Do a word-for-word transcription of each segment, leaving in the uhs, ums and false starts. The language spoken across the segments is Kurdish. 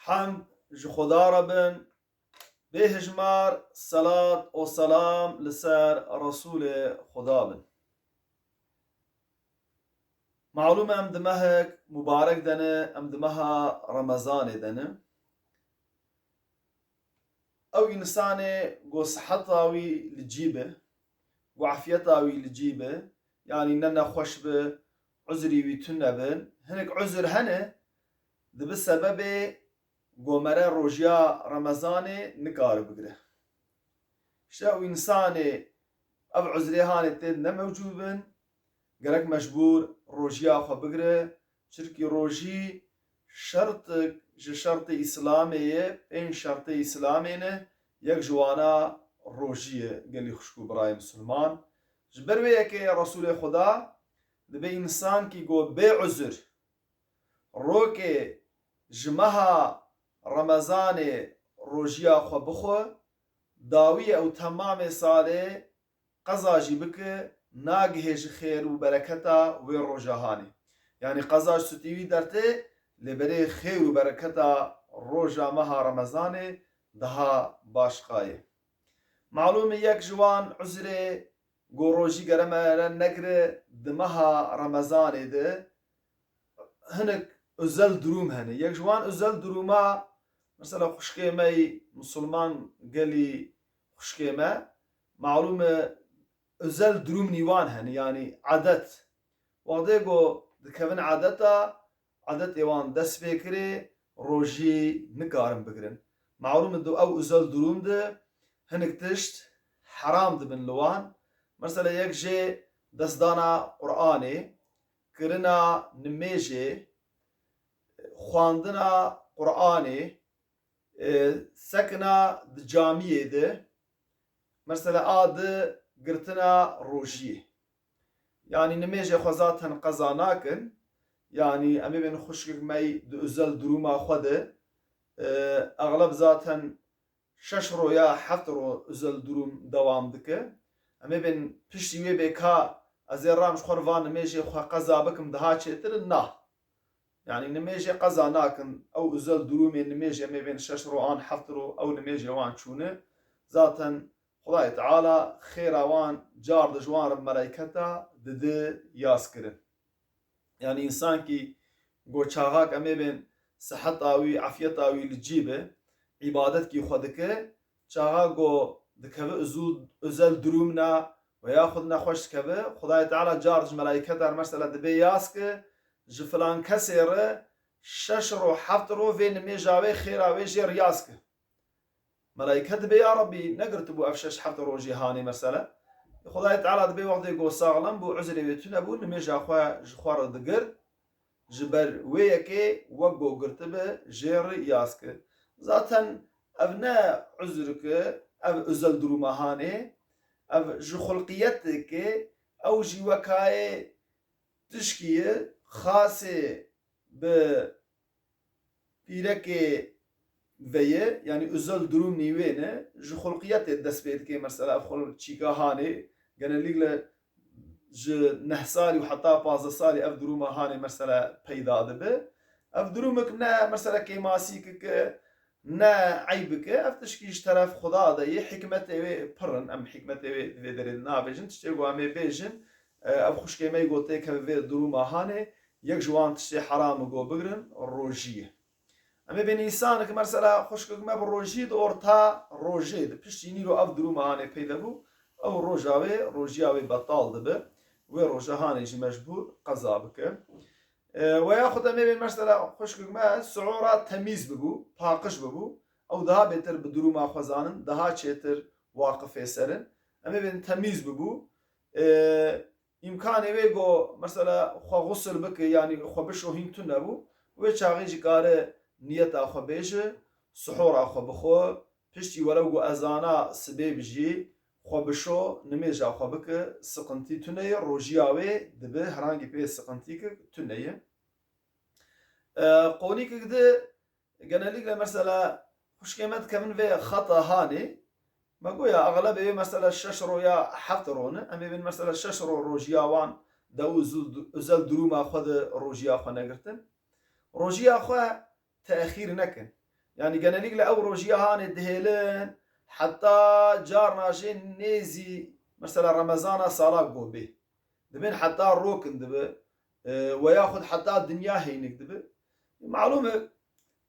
Hemd ji Xweda re bin, bêhijmar selat û selam li ser Resûlê Xweda bin. Malûm e, em di mehek mubarek de ne, em di meha Remezanê de ne. Ew însanê ku siheta wî li cî be, ku afiyeta wî li cî be, yanî ne nexweş be, uzrî wî tune bin, hinek uzr hene, dibe sebebê ku mere rojiya Remezanê nikare bigire. Îşte ew însanê ev uzrê hanê tê ne mewcûd bin, gerek mecbûr rojiya xwe bigire, çirkî rojî şertik ji şertê Îslamê ye, pênc şertê Îslamê ne, yek ji wana rojî ye, gelî xwişk û birayê misilman. Ji ber wê yekê Resûlê Xweda dibe însankî ku bê uzr rokê ji meha Remezanê rojiya xwe bixwe, dawiyê ew temamê salê qeza jî bike, nagihê ji xêr û bereketa wê roja hanê. Yanî qeza ji sutî wî dertê, lê berê xêr û bereketa roja meha Remezanê daha baş qayê. Malûm e, yek ji wan uzrê ku rojî gere mere negire di meha Remezanê de, hinek özel durum hene. Yek ji wan özel duruma, mesela xwişkê me yî misilman gelî xwişkê me, malûm e, özel durum nî wan hene, yanî adet. Wextê ku dikevin adeta, adetê wan dest pê kirê, rojî nikarin bigirin. Malûm e, di ew özel durum de hinek tişt heram dibin li wan. Mesela yek jê destdana Qur'anê, kirina nimêjê, xwendina Qur'anê, e, sekina di camiyê de, mesela a di girtina rojiyê. Yanî nimêjê xwe zaten qeza nakin. Yanî em ê bên xwişkek me yî di özel duruma xwe de, e, exleb zaten şeş ro ya heft ro özel durum dewam dike. Em ê bên piştî wê bê ka ez ê ram ji xwe re van nimêjê xwe qeza bikim daha çêtir in, na. Yanî nimêjê qeza nakin, ew özel durumê nimêjê em ê bên şeş ro an heft ro ew nimêjê wan çûne. Zaten Xwedayê Teala xêra wan car di ji wan re melayketa didi yas kirin. Yanî însankî ku çaxak em ê bên siheta wî, afiyeta wî li cî be, îbadetkî xwe dike, çaxa ku dikeve uzû-, özel durumna we ya xwe nexweş dikeve, Xwedayê Teala car ji melayketa re mesela dibe yas ke ji filan kesê re şeş ro, heft ro vê nimêja wê, xêra wê jê re yas ke. Melaîke dibe, ya Rebbî, negirtibû ev şeş heft rojê hanê, mesele. Xwedayê Teala dibe wextê ku saxlem bû, uzrê wê tune bû, nimêja xwe ji xwe re digirt, ji ber wê yekê wek ku girtibe, jê re yaz kir. Zaten ev ne uzr ke, ev özel duruma hanê, ev ji xulqiyetê ke, ew jî wekayê tişkî ye, xasê bi pîrekê ve ye, yanî özel durum nî wê ne, ji xulqiyetê dest pê dike, mesela ev xul-, çîka hanê, genellikle ji neh salî û heta pazdeh salî ev duruma hanê, mesela peyda dibe. Ev durumik ne, mesela kêmasî ke, ke ne eyb ke, ev tişkî ji teref Xuda de ye, hikmetê wê pir in, em hikmetê wê di vê derê de nabêjin, tiştê ku em ê bêjin, e, ev xwişkê me yî ku têkeve vê duruma hanê, yek ji wan tiştê heram e ku bigrin, rojî ye. Em ê bên însanek, mesela xwişkek me bi rojî di orta rojê de, piştî nîro ev duruma hanê peyde bû, ew roja wê, rojiya wê betal dibe, wê roja hanê jî mecbûr qeza bike. E, we yaxud em ê bên mesela xwişkek me suhura temîz bibû, paqij bibû, ew daha bêtir bi duruma xwe zanin, daha çêtir waqifê ser in. Em ê bên temîz bibû. E, îmkanê wê ku mesela xwe xusl bike, yanî xwe bişo hîn tune bû, wê çaxê jî kare niyeta xwe bêje, suhura xwe bixwe, piştî welew ku ezana sibê bijî, xwe bişo, nimêja xwe bike, siqintî tune ye, rojiya wê dibe, herangî pê siqintî ke tune ye. E, qonîkek di genellikle mesela xwişkê me dikevin vê xeta hanê, me goya exlebê wê mesela şeş ro ya heft ro ne, em ê bên mesela şeş ro rojiya wan de û zu-, özel duruma xwe de rojiya xwe negirtin. Rojiya xwe te'xîr nekin. Yanî genelîkle ew rojiya hanê dihêlin heta carna jê nêzî mesela Remezana sala go bê. Dibin heta rokin dibi, e, we yaxud heta dinya heynik dibi. Malûm e,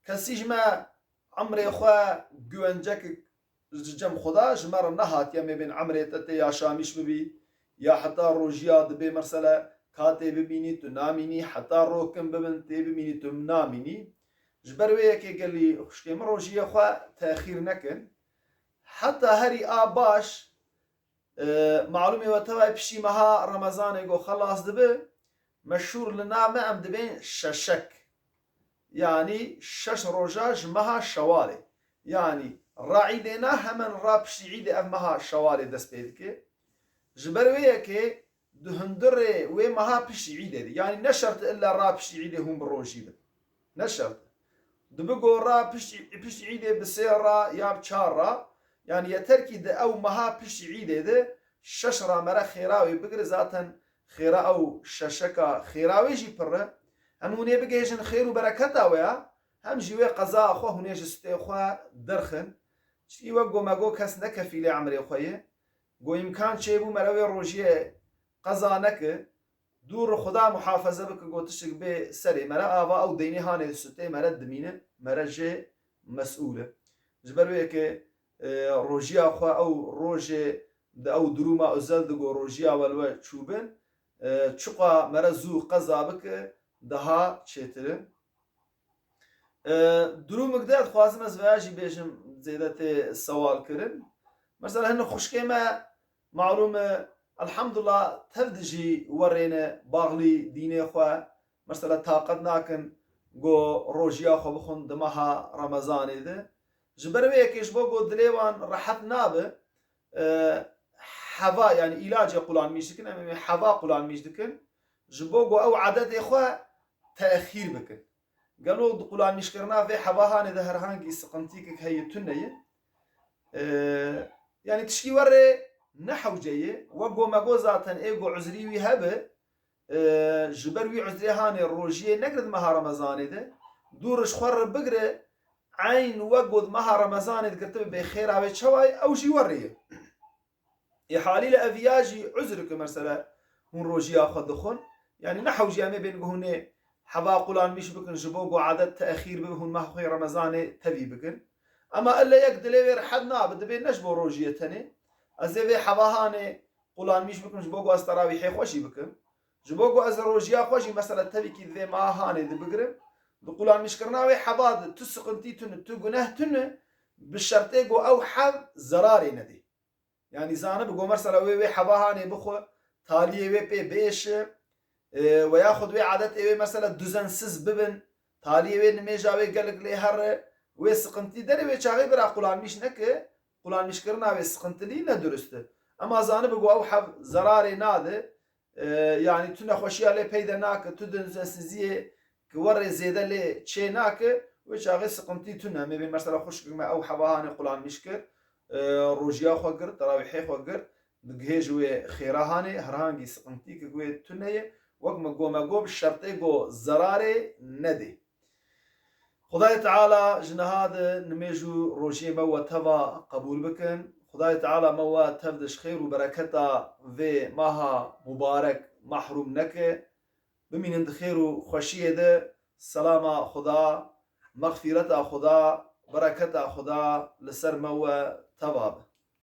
kesî ji me emrê xwe güvencekek ji cem Xuda ji me re nehatiye, mê bên emrê te tê yaşamîş bibî, ya heta rojiya dibê mesela ka tê bimînî tu namînî, heta rokin bibin tê bimînî tu namînî. Ji ber wê yekê gelî xwişkê min rojiyê xwe texîr nekin. Heta herî a baş, e, malûmê we tevayê piştî meha Remezanê go xelas dibi, meşhûr li na me em dibên şeşek. Yanî şeş roja ji meha Şewalê. Yanî ra Îdê na hemen ra piştî Îdê ev meha Şewalê dest pê dike. Ji ber wê yekê di hundirê wê meha piştî Îdê de. Yanî ne şert e illa ra piştî Îdê hûn bi rojî bin. Ne şert e. Dibi go ra piştî, piştî Îdê bi sê ra ya bi çar ra. Yanî yeter kî di ew meha piştî Îdê de şeş ra mere xêra wê bigire. Zaten xêra ew şeşeka xêra wê jî pir e. Hem hûn ê bigihêjin xêr û bereketa wê ya, hem jî wê qeza xwe hûn ê ji sutê xwe derxin. Çikî wek go me go kes ne kefîlê emrê xwe ye. Go îmkan çêbû mere wê rojiyê qeza neke. Dûr Xuda muhafaze bike go tiştek bê serê mere, ava ew deynê hanê sutê mere dimîne, mere jê mesûl e. Ji ber wê yekê, e, rojiya xwe ew rojê di ew durûma özel de go rojiya we li we çûbin, e, çiqa mere zû qeza bike, daha çêtir e. E, durûmik de dixwazim ez veya jî bêjim, zêde tê sewal kirin. Mesela hin xwişkê me, malûm e, elhamdulillah, tev dijî werê ne, baxlî dînê xwe, mesela taqet nakin go rojiya xwe bixwin di meha Remezanê de. Ji ber wê yekê ji bo go dilê wan rehet nabe, e, heva, yanî îlacê qulanmîş dikin, em ê heva qulanmîş dikin, ji bo go ew edetê xwe texîr bikin. Gelo di qulanmîşkirina vê heva hanê de herhangî siqintîkek heye tune ye? E, yanî tişkî werê ne hewce ye. Wek go me go zaten ê go uzrî wî hebe, e, ji ber wî uzrê hanê rojiyê negire di meha Remezanê de. Dû roj xwe re bigire, eyn wek go di meha Remezanê digirtibe bê xêra wê çawa ye, ew jî werê ye. Ê halîle ev ya jî uzr ke mesela hûn rojiya xwe dixwin. Yanî ne hewce em ê bên ku hûn ê heva qulanmîş bikin, ji bo ku adet texîr bibe, hûn meha xwe yê Remezanê tevî bikin. Ema elle yek dilê wê rehet nabe, dibê ne ji bo rojiyê tenê. Ez ê vê heva hanê qulanmîş bikim, ji bo ku ez terawîhê xwe jî bikim. Ji bo ku ez rojiya xwe jî mesela tevîkî di vê meha hanê de bigirim. Di qulanmîşkirina wê heva de tu siqintî tune, tu guneh tune, bi şertê ku ew hev zerarê nedê. Yanî zanibe go mesela wê, wê heva hanê bixwe, taliyê wê pê biêşe, e, we yaxud wê adetê wê mesela duzensiz bibin, taliyê wê nimêja wê gelek lê here, wê siqintî derê, wê çaxê bira qulanmîş neke, qulanmîşkirina wê siqintilî ne durust e. Ema zanibe go ew hev zerarê nade, e, yanî tu nexweşiya lê peyde nake, tu duzensiziyê ki werê zêde lê çê nake, wê çaxê siqintî tune. Mê bên mesela xwişkek me ew heva hanê qulanmîş kir, e, rojiya xwe girt, terawîhê xwe girt, digihê ji wê xêra hanê, herhangî siqintîkek wê tune ye, wek me go me go bi şertê go zerarê nedê. Xwedayê Teala ji niha de nimêj û rojiyê me we teva qebûl bikin. Xwedayê Teala me we tev de ji xêr û bereketa vê maha mubarek mehrûm neke. Bimînin di xêr û xweşiyê de. Selama Xuda, mexfîreta Xuda, bereketa Xuda li ser me we teva be.